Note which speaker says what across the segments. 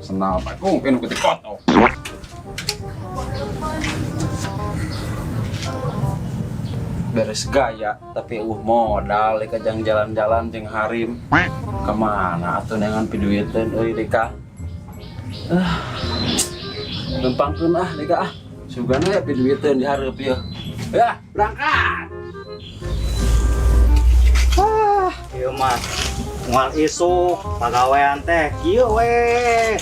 Speaker 1: Senal pak, kung penuh ketik kotor. Beres gaya, tapi modal ka jang jalan-jalan jeung harim. Kemana atuh neangan piduiteun euy Deka? Ah. Lempangkeun ah Deka ah. Sugana ya piduiteun di hareup ieu. Ya, berangkat.
Speaker 2: Ah, ieu mah moal isuk pagawean teh kieu we.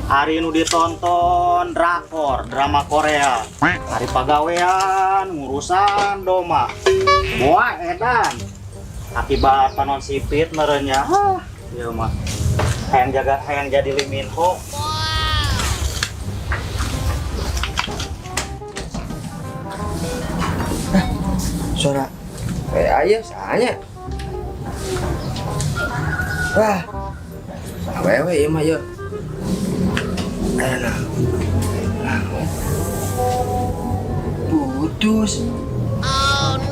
Speaker 2: Hari nu ditonton drakor, drama Korea. Hari pagawean ngurusan doma. Boa edan. Akibat panon sipit merenya. Ah, ieu mah. Hayang jaga hayang jadi Lee Min Ho.
Speaker 3: Suara kayak ayah sanya. Wah, awewe ieu mah yeuh. Enak. Putus. Oh no.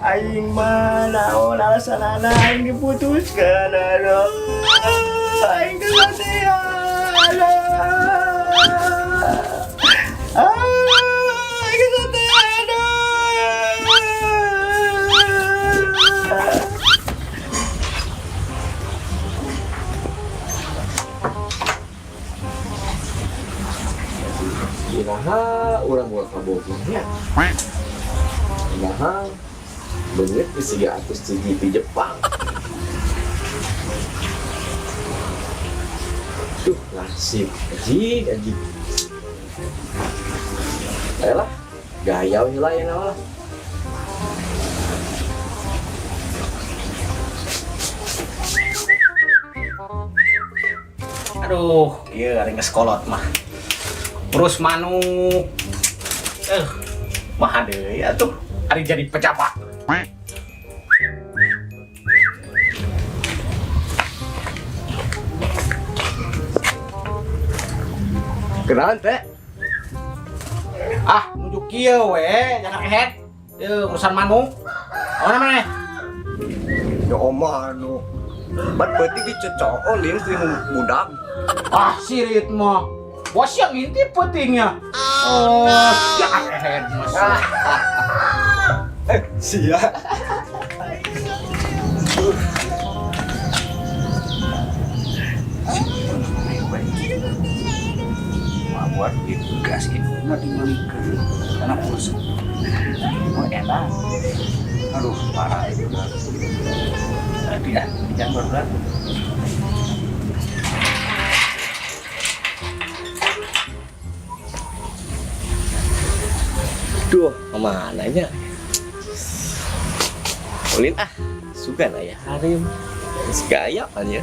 Speaker 3: Aing mah naon alasanana aing diputuskeun aduh. Aing kesatean. Ah, aing kesatean. Aduh.
Speaker 4: Iraha urang buat ka Bogor nya. Iraha beungeut geus siga atus CGV Jepang. Duh, nasib anjing anjing. Ayolah, gaya we lah ya lah.
Speaker 5: Aduh, iya ari geus kolot mah. Urus manuk. Mah deui atuh ari jadi pejabat.
Speaker 4: Kenalan teh.
Speaker 5: Ah, nuju kieu we, jangan kehet. Ieu urusan manuk. Apa namanya?
Speaker 3: Ya omah anu. Bat peuting dicecoon lin ku budak.
Speaker 5: Ah, sirit mah. Bos yang ngintip pentingnya. Oh, no. Jangan kehet mas.
Speaker 3: Sia.
Speaker 5: Wah, buat duit gas itu nggak dimalikeun karena pulsa. Oh, enak. Aduh, parah itu. Tadi ah, jangan berat.
Speaker 4: Duh, kemana nya? Ulin ah, sugan aya harim. Geus gaya pan ya.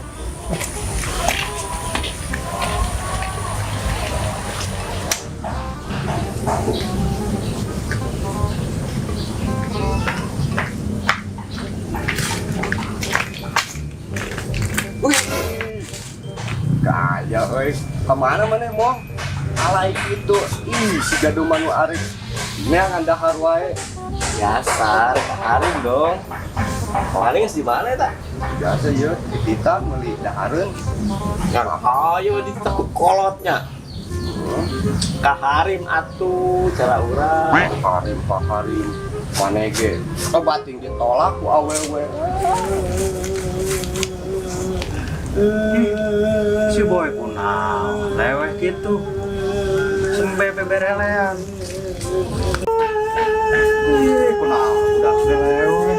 Speaker 3: Wih. Gaya euy. Kemana mana mong? Alai itu ih si gaduh manu arik. Neangan dahar wae.
Speaker 4: Biasa, ka harim dong. Paling geus di mana eta?
Speaker 3: Biasa ieu di Tita meuli dahareun.
Speaker 4: Ngan ayo ditakut kolotnya. Ka harim atuh cara urang.
Speaker 3: Harim pak harim. Maneh ge. Oh bating ditolak ku awewe.
Speaker 2: Si boy kunaon leweh gitu. Sembe beberelean. Ih, kunaon udah leweh.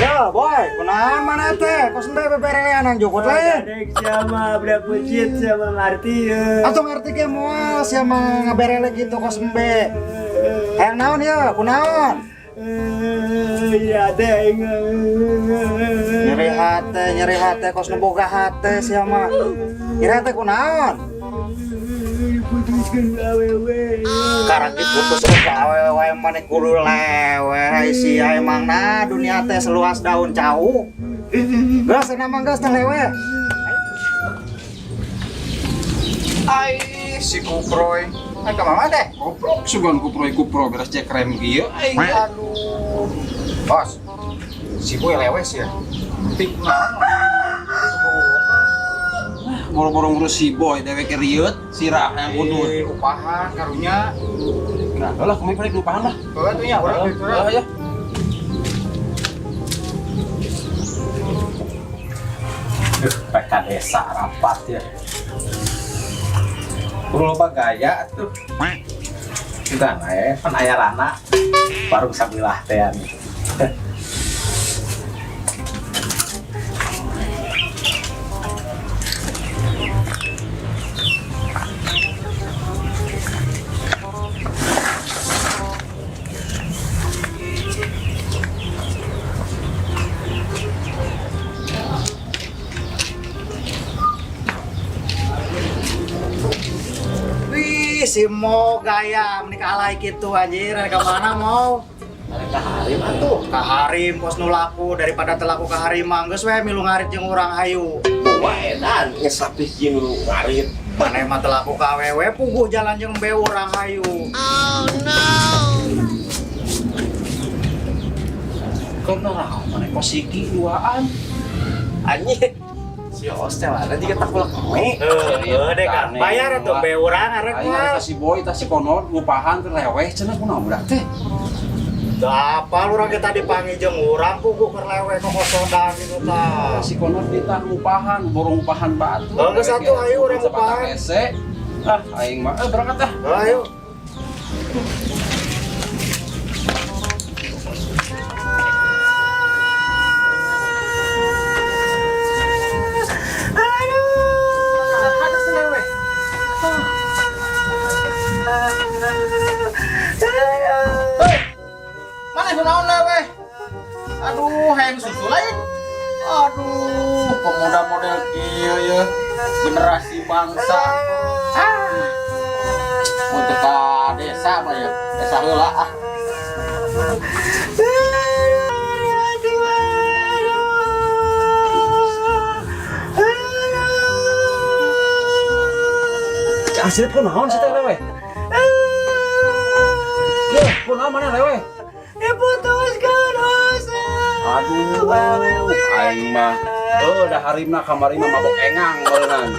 Speaker 2: Ya, boy, kunaon mana teh? Kok sembe beberelean ang jukut lain?
Speaker 6: Adek sama berapa cit sama ngerti ya.
Speaker 2: Atau ngerti ke moal siapa ngaberele gitu kok sembe. Hayang naon ya, kunaon?
Speaker 6: Iya deh.
Speaker 2: Nyeri hate kos nu boga hate sia mah. Nyeri hate kunaon?
Speaker 6: Putuskan awewe.
Speaker 2: Karang diputuskeun ka awewe maneh kudu leweh sia emang nah dunia teh seluas daun cau. Geus cenah mah geus teh leweh.
Speaker 1: Ai si kuproy.
Speaker 2: Ai ka mama teh?
Speaker 1: Goblok sugan kuproy kupro beres cek rem kieu aing.
Speaker 2: Aduh. Bos. Si boy leweh sia.
Speaker 1: Tik naon? Boro-boro ngurus si Boy, dewek rieut, sirah yang kudut.
Speaker 5: Eh, upahan karunya.
Speaker 1: Nah, lah kami balik upahan lah.
Speaker 5: Bawa tuh nya urang gitu.
Speaker 1: Lah ya.
Speaker 4: PK desa rapat ya. Perlu loba gaya tuh. Kita naik pan aya rana warung sabilah teh gitu.
Speaker 2: Wih, si Mo gaya menikah alay gitu anjir, rek ka mana mau?
Speaker 4: Rek ka Harim atuh.
Speaker 2: Ka Harim pos nu laku daripada teu laku ka Harim mah geus we milu ngarit jeung urang hayu.
Speaker 3: Wah edan geus sapih jeung nu ngarit.
Speaker 2: Maneh mah teu laku ka awewe puguh jalan jeung be urang hayu.
Speaker 1: Kunaon maneh kok siki duaan?
Speaker 4: Anjing. Si Os teh lah juga tak kulak me.
Speaker 2: Heuh, deh kan. Bayar atuh be urang arek
Speaker 1: Aing
Speaker 2: mah.
Speaker 1: arek ka si Boy tah si Konor ngupahan teh leweh cenah kunaon budak teh.
Speaker 2: Teu apal urang ge tadi panggil jeung urang puguh keur leweh kokosodang gitu tah.
Speaker 1: Si Konor ditah ngupahan, borong ngupahan batu.
Speaker 2: Oh, geus atuh, ayo urang ngupahan.
Speaker 1: Hese. Ah, aing mah berangkat ah.
Speaker 2: Ayo.
Speaker 5: Mana kunaon leweh? Aduh, hayang susu lain. Aduh, pemuda model kieu ye, generasi bangsa. Ah. Mun teu ka desa mah ya, desa heula ah.
Speaker 1: Asli kunaon sih teh leweh? Ye, kunaon maneh leweh?
Speaker 6: Diputuskan Os.
Speaker 1: Aduh, aing mah. Oh, dah harimna kamari mah mabok engang beunan.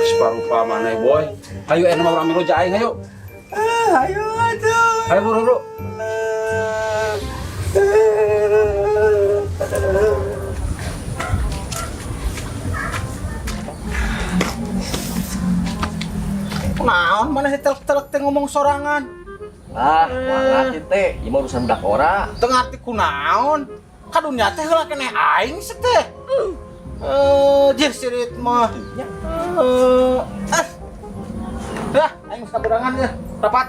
Speaker 1: Separupa maneh boy. Hayu enak mah urang milu ja aing hayu.
Speaker 6: Ayo atuh.
Speaker 1: Hayu buru-buru.
Speaker 5: Kunaon maneh telek-telek teh ngomong sorangan?
Speaker 4: Ah, wah teh, ieu mah urusan budak ora.
Speaker 5: Teu ngarti kunaon. Ka dunya teh heula keneh aing sih teh. Jir sirit mah. Ah. Dah, aing geus kaberangan ya. Rapat.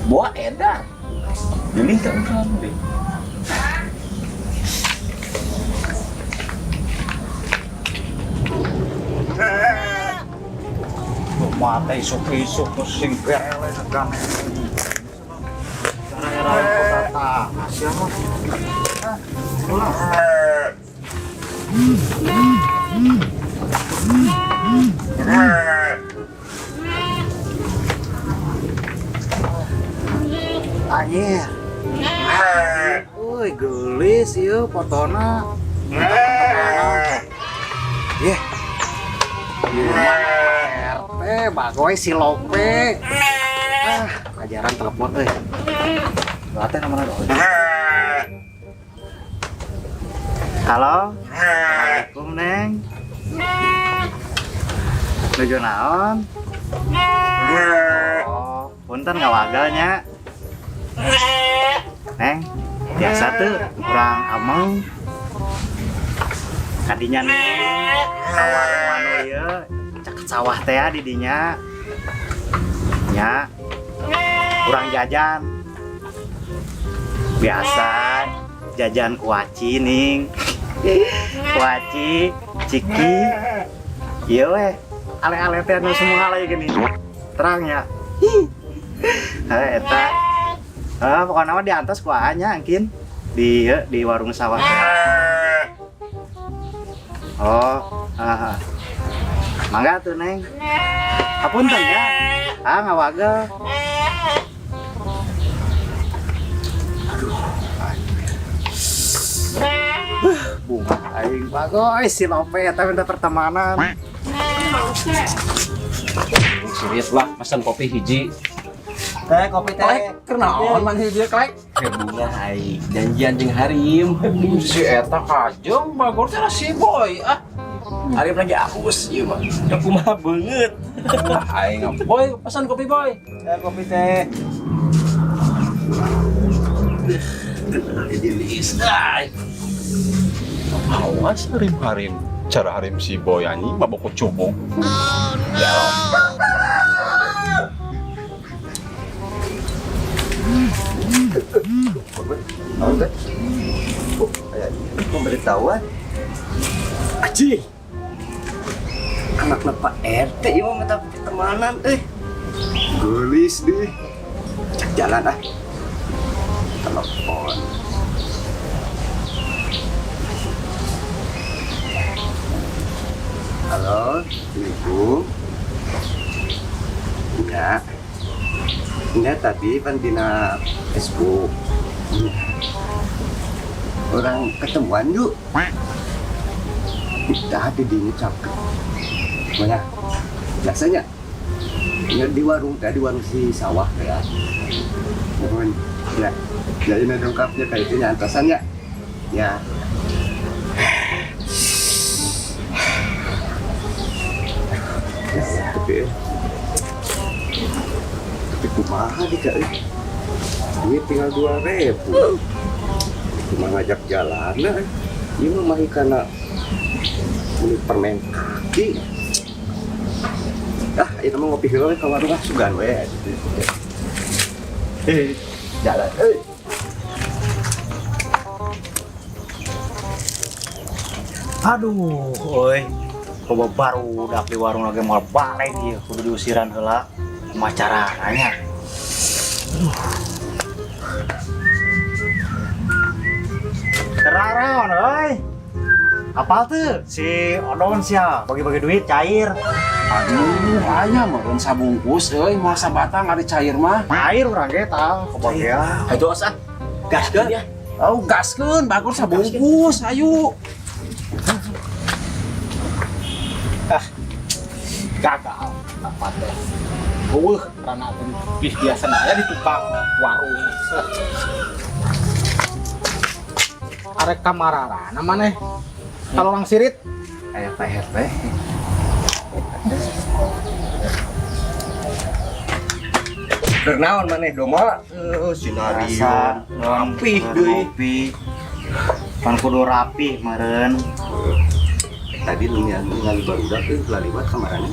Speaker 4: Boa edan. Beli ka urang deh.
Speaker 2: Mata isuk-isuk sing berele negang. Era kota tanah siapa? Anjir. Woi, geulis ieu fotona. Yeh. RT bagoy si Lope. Ah, ajaran telepon euy. Latih nomorna dong. Halo. Assalamualaikum, Neng. Nuju naon? Oh, punten ngawagal nya. Neng, biasa tuh kurang ameng. Kadinya nih, sawah anu ieu, caket sawah teh di dinya. Nya. Kurang jajan. Biasa jajan kuaci ning. Kuaci, ciki. Iya weh, ale-ale teh anu semua lagi gini. Terang ya. Heh eta. Heh, pokoknya mah diantos ku aa nya angkin di ieu, di warung sawah. Oh, ah. Mangga tuh Neng. Hapunten ya. Ah, ngawagel. Aduh, bunga aing.
Speaker 6: Aing bagoy si Lope eta minta pertemanan.
Speaker 1: Serius lah, pesan kopi hiji.
Speaker 2: Teh kopi teh.
Speaker 1: Klek, kenaon maneh dia klek?
Speaker 3: Bunga aing janjian jeung Harim.
Speaker 1: Si eta kajeng bagor teh si boy ah.
Speaker 3: Harim lagi aus ieu mah. Ya kumaha beungeut.
Speaker 1: Ah, aing boy, pesan kopi boy.
Speaker 2: Teh kopi teh.
Speaker 1: Jenis ay.
Speaker 7: Awas harim-harim. Cara harim si boy anjing mabok cubung.
Speaker 3: Naon teh? Oh, aya pemberitahuan. Aji. Anakna Pak RT ieu mah minta pertemanan euy. Geulis deh. Cek jalan ah. Telepon. Halo, Assalamualaikum. Enggak. Enggak, tadi pan dina Facebook. Orang ketemuan yuk. Dah di dinya cakep. Mana? Biasanya ya di warung tadi, warung si sawah ya. Mohon ya. Ya ini lengkapnya kayak itu atasannya. Ya. Ya, tapi kumaha nih kak, eh? Duit tinggal 2.000. Cuma ngajak jalan lah. Ini mah mahi karena beli permen kaki. Ah, itu mah ngopi heula we ka warung ah, sugan we. Eh, jalan. Eh.
Speaker 2: Aduh, euy. Loba barudak di warung lagi moal balik ieu, kudu diusiran heula. Kumaha caranya? Aduh. Teraraon euy. Apal tuh si Odon sia bagi-bagi duit cair.
Speaker 1: Aduh, aya meureun sabungkus euy, moal sabatang ari cair mah.
Speaker 2: Cair urang ge tah kebagian.
Speaker 3: Ayo os ah. Gaskeun ya.
Speaker 1: Oh, gaskeun, bagor sabungkus, ayo.
Speaker 5: Ah, gagal apa teh. Eueuh, rana teh biasa aya di tukang warung. Arek kamararana maneh? Kalau orang sirit
Speaker 4: Aya Pak RT.
Speaker 3: Bernaon maneh doma? Sinario. Rampih deui.
Speaker 2: Ngopi. Pan kudu rapih meureun.
Speaker 3: Tadi lu ningali barudak euy laliwat kamarana.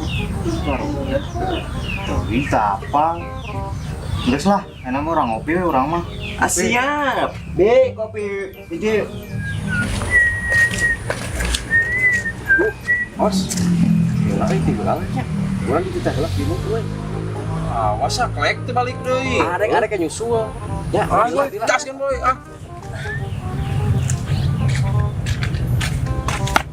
Speaker 2: Tuh bisa apa? Geus lah, enak mah urang ngopi we urang mah.
Speaker 3: Ah, siap. Bi, kopi hiji. Os. Heula euy tinggal nya. Urang dititah heula bingung euy.
Speaker 1: Awas ah, klek teh balik deui.
Speaker 3: Arek-arek nyusul. Ya,
Speaker 1: Ayo, gaskeun boy ah.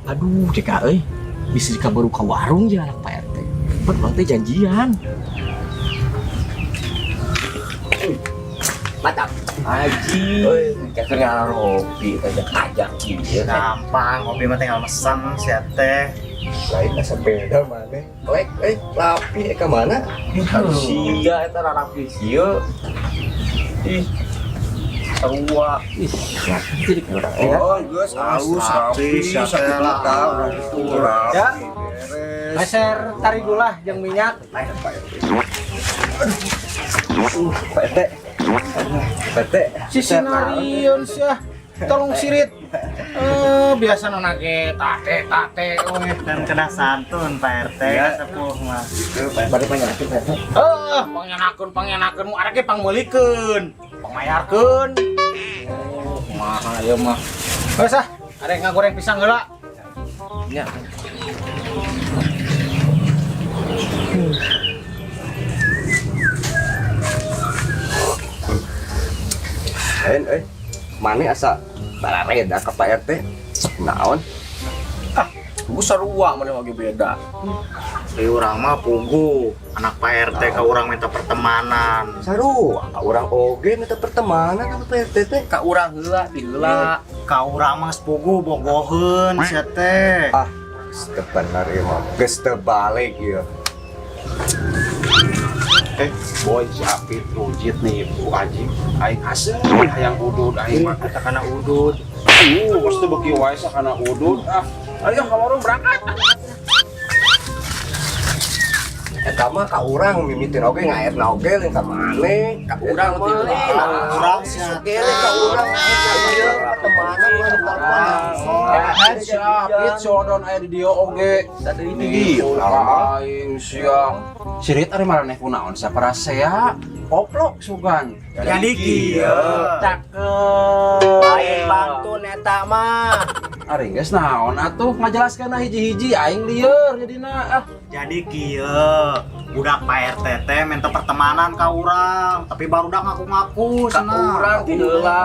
Speaker 8: Aduh, cek euy. Bisa dikabaru ka warung ya anak Pak RT. Pan urang teh janjian.
Speaker 3: Mantap.
Speaker 1: Aji.
Speaker 3: Euy, keur ngaropi ajak-ajak ieu.
Speaker 2: Gampang, kopi mah tinggal mesen sia teh.
Speaker 3: Lain asa beda maneh. Klek euy, rapi ka mana?
Speaker 1: Sia eta rapi kieu. Ih. Sarua.
Speaker 8: Ih, jadi kayak urang enak.
Speaker 3: Oh, geus halus rapi
Speaker 2: sakit
Speaker 3: juta urang itu rapi.
Speaker 5: Ya.
Speaker 3: Beres.
Speaker 5: Meser tari gula jeung minyak.
Speaker 3: Pak RT. Pak RT.
Speaker 5: Si sinarion sia. Tolong sirit. Eh, biasa nona ge tate tate we.
Speaker 2: Dan kena santun Pak RT
Speaker 3: Iya.
Speaker 2: sepuh mah.
Speaker 3: Gitu, Pak RT.
Speaker 8: Bari panyakit Pak RT.
Speaker 5: Eh, pangnyanakeun pangnyanakeun mu arek ge pangmeulikeun, pangmayarkeun. Oh, kumaha ieu mah. Geus ah, arek ngagoreng pisang heula.
Speaker 8: Ya.
Speaker 3: Lain euy. Mane asa barareda ka Pak RT. Naon?
Speaker 5: Ah,
Speaker 8: Geus sarua maneh oge beda.
Speaker 2: Ari urang mah puguh, anak Pak RT ka urang minta pertemanan.
Speaker 3: Sarua, ka urang oge minta pertemanan sama Pak RT teh.
Speaker 8: Ka urang heula diheula.
Speaker 2: Ka urang mah geus puguh bogoheun sia teh.
Speaker 3: Ah, geus teu bener ieu mah. Geus teu balik ieu.
Speaker 7: Eh, boy si Apit rujit nih Bu Haji. Aing haseum hayang udud aing mah.
Speaker 2: Kita kana udud.
Speaker 7: Terus teu beuki wae sakana udud ah. Ayo ka warung berangkat.
Speaker 3: Eta mah ka urang mimitin oge ngaetna oge lain ka maneh. Ka urang mah lain.
Speaker 2: Urang
Speaker 3: Si
Speaker 2: sia
Speaker 3: Sukele ka urang ieu pertemanan mah ditelepon.
Speaker 7: Eh, si Apit si Odon aya di dieu oge.
Speaker 8: Tadi
Speaker 7: Aing sia. Sirit ari maraneh kunaon sia parasea. Koplok sugan.
Speaker 2: Jadi kieu.
Speaker 1: Cakep.
Speaker 6: Lain pantun eta mah.
Speaker 1: Ari geus naon atuh ngajelaskeun hiji-hiji aing lieur jadina ah.
Speaker 2: Jadi kieu, budak Pak RT teh minta pertemanan ka urang, tapi barudak ngaku-ngaku
Speaker 8: Ka
Speaker 2: cenah.
Speaker 8: urang diheula.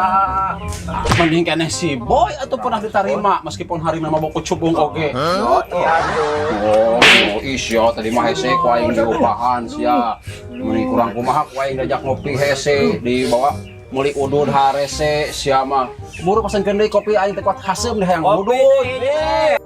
Speaker 1: Mending keneh si Boy atau pernah diterima meskipun hari nama boko cubung oge.
Speaker 8: Oh, iya
Speaker 1: Oh, isya tadi mah hese ku aing diupahan sia. Meni kurang kumaha ku aing diajak ngopi hese dibawa meuli udud harese sia mah. Buru pesenkeun deui kopi aing teh kuat haseum deh hayang
Speaker 6: Kopi
Speaker 1: udud.
Speaker 6: deui.